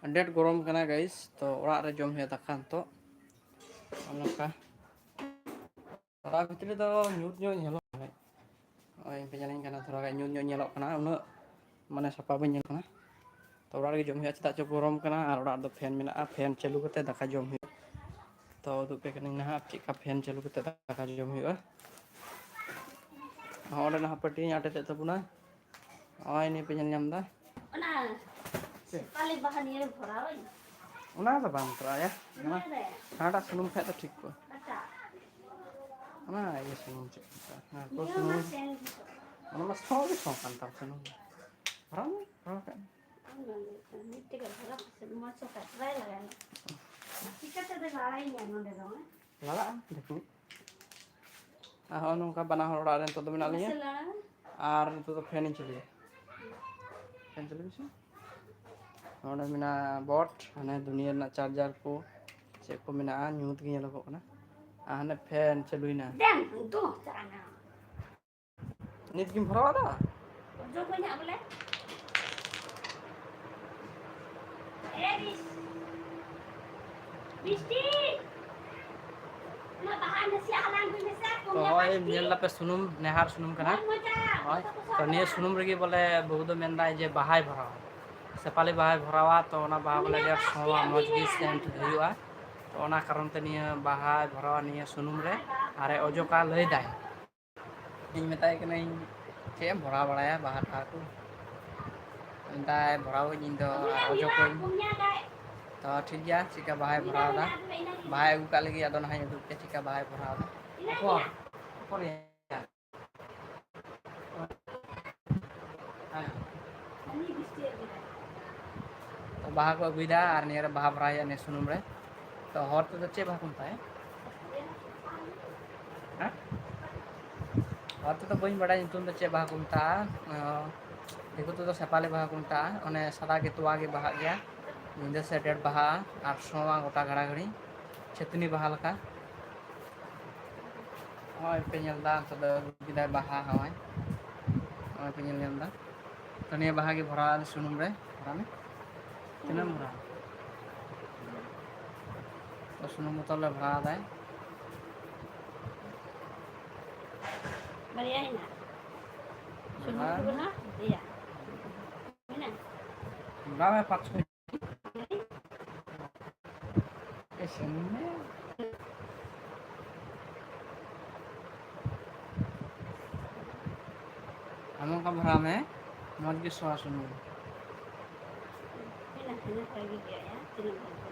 ᱟᱹᱰᱤ ᱟᱸᱴ ᱜᱚᱨᱚᱢ ᱠᱟᱱᱟ, guys᱾ ᱛᱚ ᱚᱲᱟᱜ ᱨᱮ ᱡᱚᱢ ᱦᱩᱭᱩᱜᱼᱟ ᱫᱟᱠᱟ ᱱᱤᱛᱚᱜ᱾ ᱱᱚᱜᱼᱚ ᱱᱚᱝᱠᱟ᱾ ᱚᱲᱟᱜ ᱵᱷᱤᱛᱨᱤ ᱫᱚ ᱧᱩᱛ ᱧᱚᱜ ᱧᱮᱞᱚᱜ ᱠᱟᱱᱟ᱾ ᱱᱚᱜᱼᱚᱭ ᱯᱮ ᱧᱮᱞᱤᱧ ᱠᱟᱱᱟ, ᱛᱷᱚᱲᱟ ᱜᱟᱱ ᱧᱩᱛ ᱧᱚᱜ ᱧᱮᱞᱚᱜ ᱠᱟᱱᱟ, ᱩᱱᱟᱹᱜ ᱢᱟᱱᱮ ᱥᱟᱯᱷᱟ ᱵᱟᱹᱧ ᱧᱮᱞ ᱠᱟᱱᱟ᱾ ᱛᱚ ᱚᱲᱟᱜ ᱨᱮᱜᱮ ᱡᱚᱢ ᱦᱩᱭᱩᱜᱼᱟ, ᱪᱮᱫᱟᱜ ᱪᱚ ᱜᱚᱨᱚᱢ ᱠᱟᱱᱟ ᱟᱨ ᱚᱲᱟᱜ ᱨᱮᱫᱚ fan ᱢᱮᱱᱟᱜᱼᱟ, fan ᱪᱟᱹᱞᱩ ᱠᱟᱛᱮ ᱫᱟᱠᱟ ᱡᱚᱢ ᱦᱩᱭᱩᱜᱼᱟ᱾ ᱛᱚ ᱩᱫᱩᱜ ᱯᱮ ᱠᱟᱹᱱᱟᱹᱧ ᱱᱟᱦᱟᱜ ᱪᱮᱫ ᱞᱮᱠᱟ fan ᱪᱟᱹᱞᱩ ᱠᱟᱛᱮ ᱫᱟᱠᱟ ᱡᱚᱢ ᱦᱩᱭᱩᱜᱼᱟ᱾ ᱦᱚᱸ, ᱚᱸᱰᱮ ᱱᱟᱦᱟᱜ ᱯᱟᱹᱴᱤᱧ ᱟᱴᱮᱫ ᱮᱫ ᱛᱟᱵᱚᱱᱟ᱾ ᱱᱚᱜᱼᱚᱭ ᱱᱤᱭᱟᱹ ᱯᱮ ᱧᱮᱞ ᱧᱟᱢ ᱮᱫᱟ᱾ ᱚᱱᱟ ᱥᱮᱛᱟᱞᱤ ᱵᱟᱦᱟ ᱱᱤᱭᱟᱹ ᱵᱷᱚᱨᱟᱣᱟᱹᱧ᱾ ᱚᱱᱟ ᱫᱚ ᱵᱟᱝ ᱛᱚᱨᱟᱭᱟ᱾ ᱚᱱᱟ ᱦᱟᱱᱟᱴᱟᱜ ᱥᱩᱱᱩᱢ ᱠᱷᱟᱡ ᱫᱚ ᱴᱷᱤᱠ ᱠᱚᱜᱼᱟ᱾ ᱚᱱᱟ ᱤᱭᱟᱹ ᱥᱩᱱᱩᱢ ᱪᱮᱫ ᱠᱚ ᱢᱮᱛᱟᱜᱼᱟ? ᱦᱮᱸ, ᱠᱚ ᱥᱩᱱᱩᱢ᱾ ᱚᱱᱟ ᱢᱟ ᱥᱚ ᱜᱮ ᱥᱚ ᱠᱟᱱ ᱛᱟᱢ ᱥᱩᱱᱩᱢ᱾ ᱵᱷᱚᱨᱟᱣ ᱢᱮ, ᱵᱷᱚᱨᱟᱣ ᱠᱟᱜ ᱢᱮ᱾ ᱢᱤᱫ ᱛᱮᱜᱮ ᱵᱷᱚᱨᱟᱣ ᱠᱟᱛᱮ ᱢᱚᱡᱽ ᱥᱚ ᱠᱟᱛᱮ ᱵᱟᱭ ᱞᱟᱜᱟᱜᱼᱟ᱾ ᱪᱤᱠᱟᱹ ᱛᱮᱫᱚ ᱞᱟᱲᱟᱭᱤᱧᱟ ᱱᱚᱰᱮ ᱫᱚ, ᱦᱮᱸ? ᱞᱟᱲᱟᱜᱼᱟ, ᱫᱮᱠᱷᱩ᱾ ᱟᱨ ᱦᱚᱸᱜᱼᱚ ᱱᱚᱝᱠᱟ ᱵᱟᱱᱟ ᱦᱚᱲ ᱚᱲᱟᱜ ᱨᱮ ᱱᱤᱛᱚᱜ ᱫᱚ ᱢᱮᱱᱟᱜ ᱞᱤᱧᱟ᱾ ᱢᱟᱥᱮ ᱞᱟᱲᱟᱜᱼᱟ᱾ ᱟᱨ ᱱᱤᱛᱚᱜ ᱫᱚ ᱯᱷᱮᱱ ᱤᱧ ᱪᱟᱹᱞᱩᱭᱟ᱾ ᱯᱷᱮᱱ ᱪᱟᱹᱞᱩ ᱢᱮᱥᱮ᱾ ᱱᱚᱰᱮ ᱢᱮᱱᱟᱜᱼᱟ ᱵᱚᱴ, ᱦᱟᱱᱮ ᱫᱩᱱᱤᱭᱟᱹ ᱨᱮᱱᱟᱜ ᱪᱟᱨᱡᱟᱨ ᱠᱚ, ᱪᱮᱫ ᱠᱚ ᱢᱮᱱᱟᱜᱼᱟ, ᱧᱩᱛ ᱜᱮ ᱧᱮᱞᱚᱜᱚᱜ ᱠᱟᱱᱟ᱾ ᱟᱨ ᱦᱟᱱᱮ ᱯᱷᱮᱱ ᱪᱟᱹᱞᱩᱭᱮᱱᱟ᱾ ᱫᱮᱱ, ᱫᱩ ᱪᱟᱞᱟᱜ ᱢᱮ᱾ ᱱᱤᱛ ᱜᱮᱢ ᱵᱷᱚᱨᱟᱣ ᱟᱫᱟ? ᱚᱡᱚᱜᱟᱹᱧ ᱦᱟᱸᱜ ᱵᱚᱞᱮ᱾ ᱮ ᱵᱤᱥ-, ᱵᱤᱥᱴᱤ! ᱚᱱᱟ ᱵᱟᱦᱟ ᱱᱟᱥᱮᱭᱟᱜ ᱦᱟᱞᱟᱝ ᱟᱹᱜᱩᱭ ᱢᱮᱥᱮ, ᱛᱚ ᱯᱩᱱᱭᱟ ᱱᱚᱜᱼᱚᱭ ᱯᱟᱸᱪᱴᱤ᱾ ᱧᱮᱞ ᱫᱟᱯᱮ ᱥᱩᱱᱩᱢ, ᱱᱮᱦᱟᱨ ᱥᱩᱱᱩᱢ ᱠᱟᱱᱟ᱾ ᱢᱚᱡᱽ ᱢᱚᱡᱽ ᱟᱜ, ᱦᱳᱭ, ᱡᱚᱛᱚ ᱠᱚ ᱛᱚ ᱱᱤᱭᱟᱹ ᱥᱟᱫᱟ᱾ ᱥᱩᱱᱩᱢ ᱨᱮᱜᱮ ᱵᱚᱞᱮ ᱵᱟᱹᱦᱩ ᱫᱚ ᱢᱮᱱᱫᱟᱭ ᱡᱮ ᱵᱟᱦᱟᱭ ᱵᱷᱚᱨᱟᱣᱟ, ᱥᱮᱯᱟᱞᱤ ᱵᱟᱦᱟᱭ ᱵᱷᱚᱨᱟᱣᱟ, ᱛᱚ ᱚᱱᱟ ᱵᱟᱦᱟ ᱵᱚᱞᱮ ᱯᱩᱱᱭᱟ ᱟᱹᱰᱤ ᱟᱸᱴ ᱯᱟᱸᱪᱴᱤ ᱥᱚᱣᱟ, ᱢᱚᱡᱽ ᱜᱮ ᱟᱹᱜᱩᱭᱟ, ᱥᱮᱱᱴ ᱦᱩᱭᱩᱜᱼᱟ᱾ ᱛᱚ ᱚᱱᱟ ᱠᱟᱨᱚᱱ ᱛᱮ ᱱᱤᱭᱟᱹ ᱵᱟᱦᱟᱭ ᱵᱷᱚᱨᱟᱣᱟ, ᱱᱤᱭᱟᱹ ᱥᱩᱱᱩᱢ ᱨᱮ, ᱟᱨᱮ ᱚᱡᱚᱜᱟ ᱞᱟᱹᱭ ᱫᱟᱭ᱾ ᱤᱧ ᱢᱮᱛᱟᱭ ᱠᱟᱹᱱᱟᱹᱧ, "ᱪᱮᱫ ᱮᱢ ᱵᱷᱚᱨᱟᱣ ᱵᱟᱲᱟᱭᱟ ᱵᱟᱦᱟ ᱴᱟᱦᱟ ᱠᱚ?" ᱢᱮᱛᱟᱭ, "ᱵᱷᱚᱨᱟᱣᱟᱹᱧ ᱤᱧ ᱫᱚ, ᱟᱨ ᱚᱡᱚᱜ ᱠᱚᱧ᱾" ᱛᱚ ᱴᱷᱤᱠ ᱜᱮᱭᱟ, ᱪᱮᱫᱠᱟ ᱵᱟᱦᱟᱭ ᱵᱷᱚᱨᱟᱣ ᱮᱫᱟ, ᱵᱟᱦᱟᱭ ᱟᱹᱜᱩ ᱠᱟᱜ ᱞᱟᱹᱜᱤᱫ, ᱟᱫᱚ ᱱᱟᱦᱟᱜ ᱤᱧ ᱩᱫᱩᱜ ᱯᱮᱭᱟ ᱪᱮᱫᱠᱟ ᱵᱟᱦᱟᱭ ᱵᱷᱚᱨᱟᱣ ᱮᱫᱟ᱾ ᱚᱠᱚᱨ? ᱚᱠᱚᱨ ᱭᱟ? ᱦᱮᱸ᱾ ᱛᱚ ᱵᱟᱦᱟ ᱠᱚ ᱟᱹᱜᱩᱭᱮᱫᱟ ᱟᱨ ᱱᱤᱭᱟᱹ ᱨᱮ ᱵᱟᱦᱟ ᱵᱷᱚᱨᱟᱣ ᱦᱩᱭᱩᱜᱼᱟ ᱱᱤᱭᱟᱹ ᱥᱩᱱᱩᱢ ᱨᱮ᱾ ᱛᱚ ᱦᱚᱲ ᱛᱮᱫᱚ ᱪᱮᱫ ᱵᱟᱦᱟ ᱠᱚ ᱢᱮᱛᱟᱜᱼᱟ? ᱦᱮᱸ? ᱦᱚᱲ ᱛᱮᱫᱚ ᱵᱟᱹᱧ ᱵᱟᱲᱟᱭᱟ ᱧᱩᱛᱩᱢ ᱫᱚ ᱪᱮᱫ ᱵᱟᱦᱟ ᱠᱚ ᱢᱮᱛᱟᱜᱼᱟ᱾ ᱚ, ᱫᱤᱠᱩ ᱛᱮᱫᱚ ᱥᱮᱯᱟᱞᱤ ᱵᱟᱦᱟ ᱠᱚ ᱢᱮᱛᱟᱜᱼᱟ᱾ ᱚᱱᱮ ᱥᱟᱫᱟ ᱜᱮ, ᱛᱚᱣᱟ ᱜᱮ ᱵᱟᱦᱟᱜ ᱜᱮᱭᱟ, ᱧᱤᱫᱟᱹ ᱥᱮᱫ ᱰᱷᱮᱨ ᱵᱟᱦᱟᱜᱼᱟ ᱟᱨ ᱥᱚᱣᱟ ᱜᱚᱴᱟ ᱜᱷᱟᱲᱟ ᱜᱷᱟᱹᱲᱤ, ᱪᱷᱟᱹᱛᱱᱤ ᱵᱟᱦᱟ ᱞᱮᱠᱟ᱾ ᱱᱚᱜᱼᱚᱭ ᱯᱮ ᱧᱮᱞ ᱮᱫᱟ, ᱱᱤᱛᱚᱜ ᱫᱚ ᱟᱹᱜᱩ ᱠᱮᱫᱟᱭ ᱵᱟᱦᱟ, ᱱᱚᱜᱼᱚᱭ, ᱱᱚᱜᱼᱚᱭ ᱯᱮ ᱧᱮᱞ ᱧᱟᱢ ᱮᱫᱟ᱾ ᱛᱚ ᱱᱤᱭᱟᱹ ᱵᱟᱦᱟ ᱜᱮ ᱵᱷᱚᱨᱟᱣ ᱟᱞᱮ ᱥᱩᱱᱩᱢ ᱨᱮ, ᱵᱷᱚᱨᱟᱣ ᱢᱮ᱾ ᱛᱤᱱᱟᱹᱜ ᱮᱢ ᱵᱷᱚᱨᱟᱣᱟ? ᱛᱚ ᱥᱩᱱᱩᱢ ᱵᱚᱛᱚᱞ ᱞᱮ ᱵᱷᱚᱨᱟᱣ ᱮᱫᱟᱭ᱾ ᱵᱟᱨᱭᱟ ᱦᱮᱱᱟᱜᱼᱟ᱾ ᱥᱩᱱᱩᱢ ᱵᱷᱚᱨᱟᱣ ᱠᱚ ᱢᱮ᱾ ᱵᱮᱱᱟᱣ ᱤᱭᱟᱹ᱾ ᱢᱮᱱᱟᱜᱼᱟ᱾ ᱵᱷᱚᱨᱟᱣ ᱢᱮ ᱯᱟᱸᱪ ᱪᱷᱚᱭ᱾ ᱤᱥᱤᱱ ᱢᱮ᱾ ᱟᱢ ᱚᱱᱠᱟ ᱵᱷᱚᱨᱟᱣ ᱢᱮ, ᱢᱚᱡᱽ ᱜᱮ ᱥᱚᱣᱟ ᱥᱩᱱᱩᱢ᱾ ᱦᱮᱱᱟᱜ, ᱦᱮᱱᱟᱜ, ᱵᱷᱟᱜᱮ ᱜᱮᱭᱟ, ᱛᱤᱱᱟᱹᱜ ᱵᱷᱟᱜᱮ᱾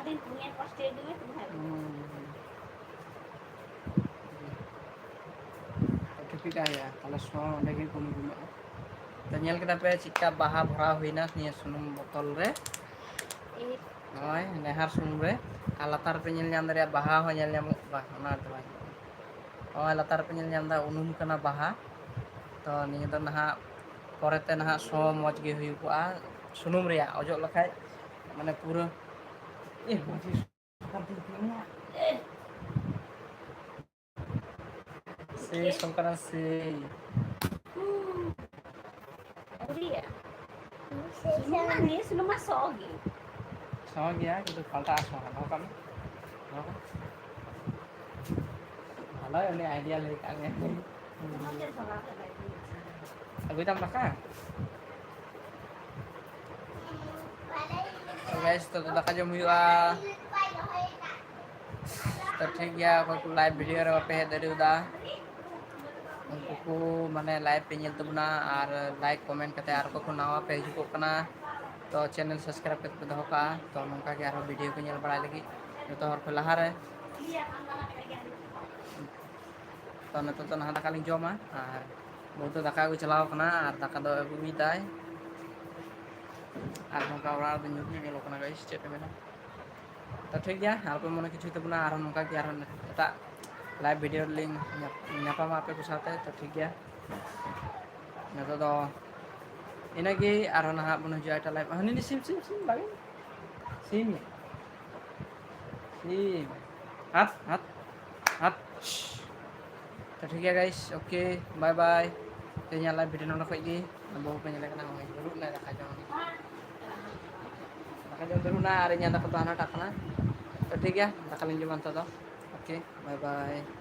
दिन तुम्हें फर्स्ट एड में तुम्हारे। ᱦᱩᱸ᱾ ᱴᱷᱤᱠ ᱜᱮᱭᱟ, ᱛᱟᱦᱞᱮ ᱥᱚ ᱚᱸᱰᱮ ᱜᱮ ᱠᱚᱢ ᱠᱚᱢᱚᱜᱼᱟ᱾ ᱛᱚ, ᱧᱮᱞ ᱠᱮᱫᱟ ᱯᱮ ᱪᱮᱫᱠᱟ ᱵᱟᱦᱟ ᱵᱷᱚᱨᱟᱣ ᱦᱩᱭᱱᱟ ᱱᱤᱭᱟᱹ ᱥᱩᱱᱩᱢ ᱵᱚᱛᱚᱞ ᱨᱮ? ᱱᱚᱜᱼᱚᱭ ᱱᱮᱦᱟᱨ ᱥᱩᱱᱩᱢ ᱨᱮ᱾ ᱟᱨ ᱞᱟᱛᱟᱨ ᱯᱮ ᱧᱮᱞ ᱧᱟᱢ ᱫᱟᱲᱮᱭᱟᱜᱼᱟ, ᱵᱟᱦᱟ ᱦᱚᱸ ᱧᱮᱞ ᱧᱟᱢᱚᱜ, ᱵᱟᱝ, ᱚᱱᱟ ᱫᱚ ᱵᱟᱝ᱾ ᱱᱚᱜᱼᱚᱭ ᱞᱟᱛᱟᱨ ᱯᱮ ᱧᱮᱞ ᱧᱟᱢ ᱮᱫᱟ, ᱩᱱᱩᱢ ᱠᱟᱱᱟ ᱵᱟᱦᱟ᱾ ᱛᱚ, ᱱᱤᱭᱟᱹ ᱫᱚ ᱱᱟᱦᱟᱜ ᱯᱚᱨᱮᱛᱮ ᱱᱟᱦᱟᱜ ᱥᱚ ᱢᱚᱡᱽ ᱜᱮ ᱦᱩᱭ ᱠᱚᱜᱼᱟ᱾ ᱥᱩᱱᱩᱢ ᱨᱮᱭᱟᱜ ᱚᱡᱚᱜ ᱞᱮᱠᱷᱟᱡ ᱢᱟᱱᱮ ᱯᱩᱨᱟᱹ, ᱮ, ᱢᱚᱡᱽ ᱜᱮ ᱥᱚ ᱠᱟᱱ ᱛᱤᱧ ᱛᱤᱧᱟ᱾ ᱥᱮᱭ ᱥᱚ ᱠᱟᱱᱟ, ᱥᱮᱭ᱾ ᱟᱹᱣᱨᱤᱭᱟ᱾ ᱥᱩᱱᱩᱢ ᱢᱟ, ᱱᱤᱭᱟᱹ ᱥᱩᱱᱩᱢ ᱢᱟ ᱥᱚ ᱜᱮ᱾ ᱥᱚ ᱜᱮᱭᱟ, ᱠᱤᱱᱛᱩ ᱯᱟᱞᱴᱟᱜᱼᱟ ᱥᱚ᱾ ᱫᱚᱦᱚ ᱠᱟᱜ ᱢᱮ᱾ ᱫᱚᱦᱚ ᱠᱟᱜ ᱢᱮ᱾ ᱵᱷᱟᱞᱚᱭ ᱩᱱᱤ idea ᱞᱟᱹᱭ ᱠᱟᱜ ᱢᱮᱭᱟ᱾ ᱟᱹᱜᱩᱭ ᱛᱟᱢ ᱫᱟᱠᱟ? ᱛᱚ guys, ᱛᱚ ᱫᱟᱠᱟ ᱡᱚᱢ ᱦᱩᱭᱩᱜᱼᱟ᱾ ᱛᱚ ᱴᱷᱤᱠ ᱜᱮᱭᱟ, ᱚᱠᱚᱭ ᱠᱚ live video ᱨᱮ ᱵᱟᱯᱮ ᱦᱮᱡ ᱫᱟᱲᱮᱭᱟᱫᱟ, ᱩᱱᱠᱩ ᱠᱚ ᱢᱟᱱᱮ live ᱯᱮ ᱧᱮᱞ ᱛᱟᱵᱚᱱᱟ ᱟᱨ like comment ᱠᱟᱛᱮ, ᱟᱨ ᱚᱠᱚᱭ ᱠᱚ ᱱᱟᱣᱟ ᱯᱮ ᱦᱤᱡᱩᱜᱚᱜ ᱠᱟᱱᱟ, ᱛᱚ channel subscribe ᱠᱟᱛᱮ ᱯᱮ ᱫᱚᱦᱚ ᱠᱟᱜᱼᱟ᱾ ᱛᱚ ᱱᱚᱝᱠᱟ ᱜᱮ ᱟᱨᱦᱚᱸ video ᱠᱚ ᱧᱮᱞ ᱵᱟᱲᱟᱭ ᱞᱟᱹᱜᱤᱫ ᱡᱚᱛᱚ ᱦᱚᱲ ᱠᱚ ᱞᱟᱦᱟᱨᱮ᱾ ᱛᱚ ᱱᱤᱛᱚᱜ ᱫᱚ ᱱᱟᱦᱟᱜ ᱫᱟᱠᱟ ᱞᱤᱧ ᱡᱚᱢᱟ, ᱟᱨ ᱵᱟᱹᱦᱩ ᱫᱚ ᱫᱟᱠᱟ ᱟᱹᱜᱩ ᱪᱟᱞᱟᱣ ᱠᱟᱱᱟ, ᱟᱨ ᱫᱟᱠᱟ ᱫᱚ ᱟᱹᱜᱩᱭᱮᱫᱟᱭ᱾ ᱟᱨ ᱱᱚᱝᱠᱟ ᱚᱲᱟᱜ ᱨᱮᱫᱚ ᱧᱩᱛ ᱧᱚᱜ ᱧᱮᱞᱚᱜ ᱠᱟᱱᱟ guys, ᱪᱮᱫ ᱯᱮ ᱢᱮᱱᱟ? ᱛᱚ ᱴᱷᱤᱠ ᱜᱮᱭᱟ, ᱟᱨ ᱯᱮ ᱢᱚᱱᱮ ᱠᱤᱪᱷᱩᱭ ᱛᱟᱵᱚᱱᱟ, ᱟᱨᱦᱚᱸ ᱱᱚᱝᱠᱟ ᱜᱮ ᱟᱨᱦᱚᱸ ᱮᱴᱟᱜ live video ᱨᱮᱞᱤᱧ ᱧᱟᱯ-, ᱧᱟᱯᱟᱢᱟ ᱟᱯᱮ ᱠᱚ ᱥᱟᱶᱛᱮ᱾ ᱛᱚ ᱴᱷᱤᱠ ᱜᱮᱭᱟ, ᱱᱤᱛᱚᱜ ᱫᱚ ᱤᱱᱟᱹᱜᱮ, ᱟᱨᱦᱚᱸ ᱱᱟᱦᱟᱜ ᱵᱚᱱ ᱦᱤᱡᱩᱜᱼᱟ ᱮᱴᱟᱜ live᱾ ᱦᱟᱹᱱᱤ ᱱᱤ ᱥᱤᱢ, ᱥᱤᱢ, ᱥᱤᱢ, ᱵᱟᱝ? ᱥᱤᱢ᱾ ᱥᱤᱢ᱾ ᱦᱟᱛ, ᱦᱟᱛ, ᱦᱟᱛ᱾ ᱛᱚ ᱴᱷᱤᱠ ᱜᱮᱭᱟ guys, okay, bye bye᱾ ᱛᱮᱦᱮᱧᱟᱜ live video ᱱᱚᱰᱮ ᱠᱷᱚᱡ ᱜᱮ᱾ ᱵᱟᱹᱦᱩ ᱯᱮ ᱧᱮᱞᱮ ᱠᱟᱱᱟ, ᱱᱚᱜᱼᱚᱭ ᱫᱩᱲᱩᱵ ᱱᱟᱭ ᱫᱟᱠᱟ ᱡᱚᱢ᱾ ᱫᱟᱠᱟ ᱡᱚᱢ ᱫᱩᱲᱩᱵ ᱱᱟᱭ ᱟᱨ ᱤᱧᱟᱹᱜ ᱫᱟᱠᱟ ᱫᱚ ᱦᱟᱱᱟᱴᱟᱜ ᱠᱟᱱᱟ᱾ ᱛᱚ ᱴᱷᱤᱠ ᱜᱮᱭᱟ, ᱫᱟᱠᱟ ᱞᱤᱧ ᱡᱚᱢᱟ ᱱᱤᱛᱚᱜ ᱫᱚ᱾ Okay, bye bye᱾